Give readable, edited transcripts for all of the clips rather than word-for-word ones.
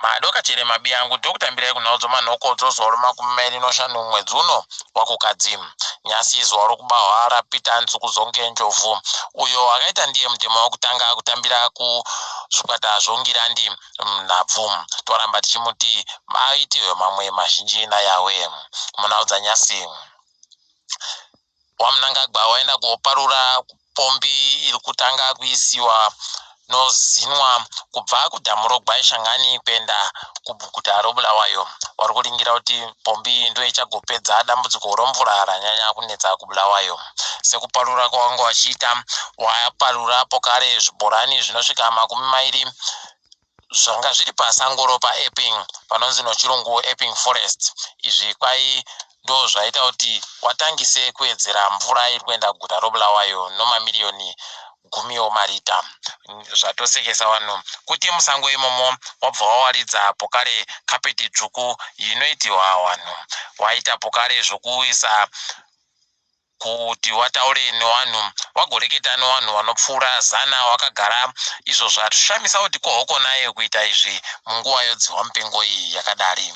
Madoka chere mabiyangu ndokutambirai kunhau dzomanhokodzo zuva romakumi mairi noshanu mwedzi uno waKukadzi. Nyasi izuva rokubahwa raPeter Ntsukuzonke Ndlovu uyo akaita ndiye mutema wekutanga kutambira kuzvikwata zvoNgirandi nhabvu. Toramba tichimuti aitirwe mamwe mazhinji naYahweh. Munhau dzanyasi. WaMnangagwa waenda koparura pombi iri kutanga kuisiwa nozinwa kubva kudhamu roGwaishangani kuenda kuguta roBulawayo. Wari kuringira kuti pombi iyi ndoichagopedza dambudziko romvura ranyanya kunetsa kuBulawayo. Sekuparura kwawanga wachiita, waparura pokare zvibhorani zvinosvika 20 zvanga zviri pasango ropa Epping panonzi nochirungu Epping Forest. Izvi kwai ndozvaita kuti watangise kuwedzera mvura iri kuenda kuguta roBulawayo nomamiriyoni gumi omarita. Zvatosekesa vanhu kuti musango imomo wabva wawaridza pokare kapeti dzvuku inoitirwa vanhu. Waita pokare zvokuisa kuti wataure newanhu wagoreketa newanhu wanopfuura zana wakagara izvo zvatishamisa kuti kohokonaye kuita izvi munguva yodzihwa mupengo iyi yakadari.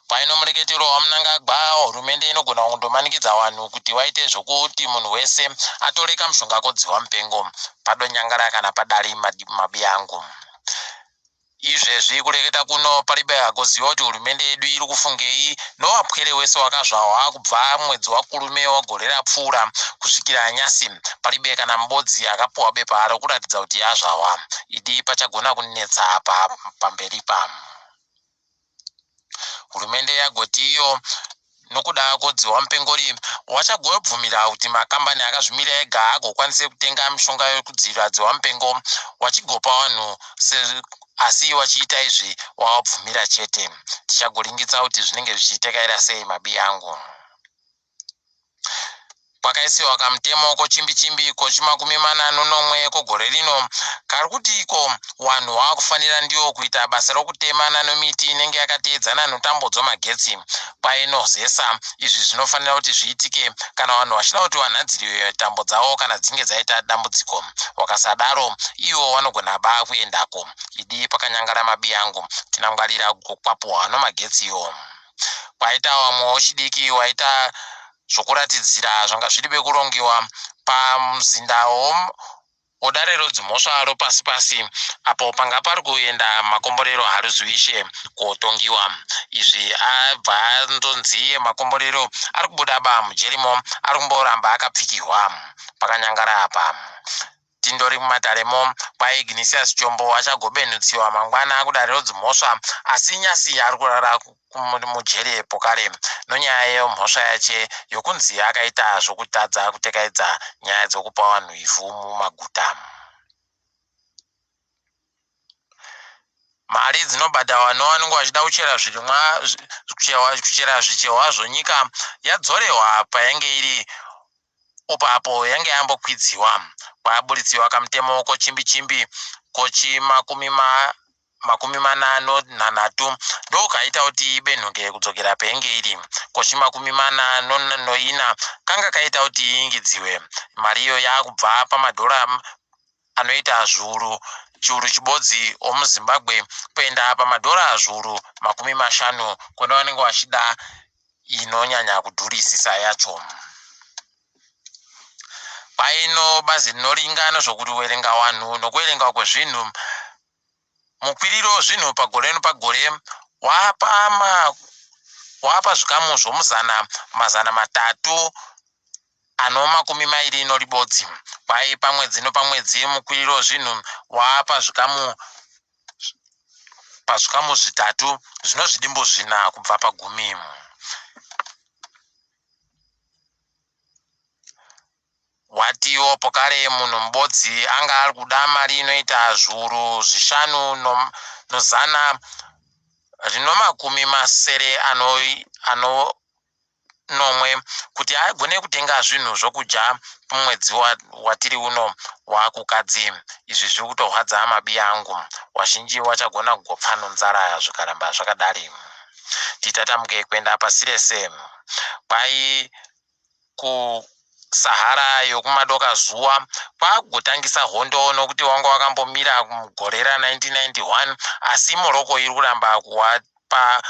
Paino mureketero waMnangagwa, hurumende inogona kundomanikidza wanhu kuti waite zvokuti munhu wese atore kamushonga kodzihwa mupengo padonyangara kana padari mabiyangu. Izvezvi kureketa kuno paribe agoziva kuti hurumende yedu iri kufungei nowapwere wese wakazvahwa kubva mwedzi waKurume wegore rapfuura kusvikira nyasi paribe kana mubodzi akapuwa bepa rokuratidza kuti azvahwa. Idi pachagona kunetsa apa pamberi pa. Hurumende yagoti iyo nokuda kwodzihwa mupengori wachagobvumira kuti makambani akazvimira ega agokwanise kutenga mishonga yekudzivirira dzihwa mupengo wachigopa vanhu asi wachiita izvi wawabvumira chete. Tichagoringitsa kuti zvinenge zvichitekaira sei mabiyangu. Kwakaisiwa kamutemo kochimbi-chimbi kochimakumi mana nonomwe kogore rino kari kuti iko wanhu wakufanira ndiwo kuita basa rokutemana nomiti inenge yakateedzana notambo dzomagetsi painozesa. Izvi zvinofanira kuti zviitike kana vanhu vachida kuti vanhadziriwe tambo dzavo kana dzinge dzaita dambudziko. Wakasadaro iwo wanogona ba kuendako. Idi pakanyangara mabiyangu tinangwarira kukwapuhwa nomagetsiwo. Kwaita vamwe wechidiki waita zvokuratidzira zvanga zviri bekurongiwa pamuzinda wodare rodzimhosva ropasi pasi apo panga pari kuenda Makomborero Haruzivishe kotongiwa. Izvi abva andonzi Makomborero ari kubuda ba mujerimo ari kumboramba akapfikirwa pakanyangara apa. Tindori mumataremo kwaIgnisius Chombo achagobenhutsiwa mangwana kudare rodzimhosva asi nyasi ari kurara mujeri pokare nonyaya yemhosva yache yokunzi akaita zvokutadza kutekaidza nyaya dzokupa vanhu ivhu mumaguta. Mari dzinobhadharwa nevanenge vachida kuchera zvirimwa kuchera zvicherwa zvonyika yadzorehwa payange iri upo apo yange yambokwidziwa. Kwaburitsiwa kamutemo kochimbi chimbi kochimakumi ma makumi mana nonhanhatu ndokaita kuti ibenhuke kudzokera painge iri kochimakumi mana noina kanga kaita kuti iingidziwe. Mari iyo yakubva pamadhora anoita zviuru chiuru chibodzi omuZimbabwe kuenda pamadhora zviuru 50 kune vanenge vachida inonyanya kudhurisisa yacho. Paino bazi rinoringa nezvokuverenga vanhu nokuverengwa kwezvinhu mukwiriro wezvinhu pagore nepagore wapa ma wapa zvikamu zvomuzana 300 ano makumi mairi noribodzi. Kwai pamwedzi nopamwedzi mukwiriro wezvinhu wapa zvikamu pazvikamu zvitatu zvino zvidimbu zvina kubva pagumi. Watiwo pokare munhu mubodzi anga ari kuda mari inoita zviuru zvishanu nozana rinomakumi masere ano nomwe kuti agone kutenga zvinhu zvokudya mumwedzi watiri uno waKukadzi. Izvi zviri kutorwadza mabiya angu. Wazhinji wachagona kugopfa nonzara zvikaramba zvakadari. Titatamuke kuenda pasi rese. Kwai ku. Sahara yokumadoka zuva kwakugotangisa hondo, nokuti wanga wakambomira mugore ra1991, asi Morocco iri kuramba kuwapa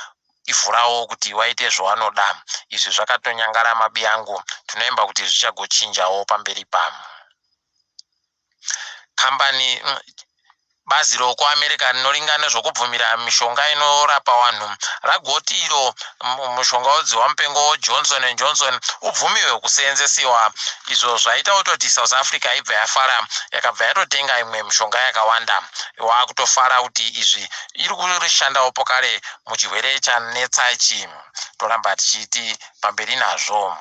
ivhu ravo kuti waite zvawanoda. Izvi zvakatonyangara mabi angu, tinoimba kuti zvichagochinjawo pamberi pamo. Kambani, bazi rokuAmerica rinoringa nezvokubvumira mishonga inorapa vanhu ragoti iro mushonga wodziwa mupengo weJohnson and Johnson ubvumiwe kuseenzesiwa, izvo zvaita kutoti South Africa ibva yafara, yakabva yatotenga imwe mishonga yakawanda. Waakutofara kuti izvi iri kurishandawo pokare muchirwere chanetsa ichi. Toramba tichiti pamberi nazvo.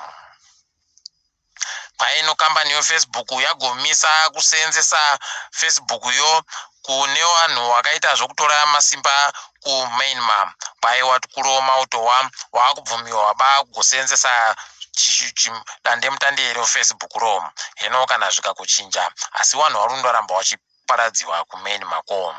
Paino kambani yeFacebook yagomisa kuseenzesa Facebook yo kune vanhu vakaita zvokutora masimba kuMyanmar. Kwaiwa kuro mauto waakubvumiwa bakugoseenzesa dandemutande reFacebook ro. Heno kana zvikakuchinja, asi vanhu vari kundoramba vachiparadziwa kuMyanmar ko.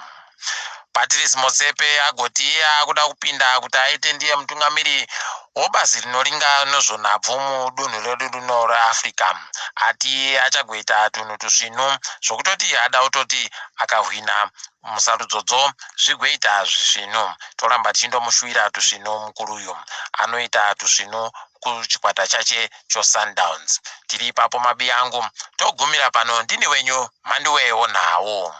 Patrice Motsepe agoti iye akuda kupinda kuti aite ndiye mutungamiri wobazi rinoringa nezvenhabvu mudunhu redu rino reAfrica. Ati iye achagoita tunhu tusvinu zvokutoti ada kutoti akahwina musarudzodzo zvigoita zvisvinu. Toramba tichindomushuwira tusvinu mukuru uyu, anoita tusvinu kuchikwata chache choSundowns. Tiri ipapo mabi angu, togumira pano. Ndini wenyu Mhanduwe wonhau.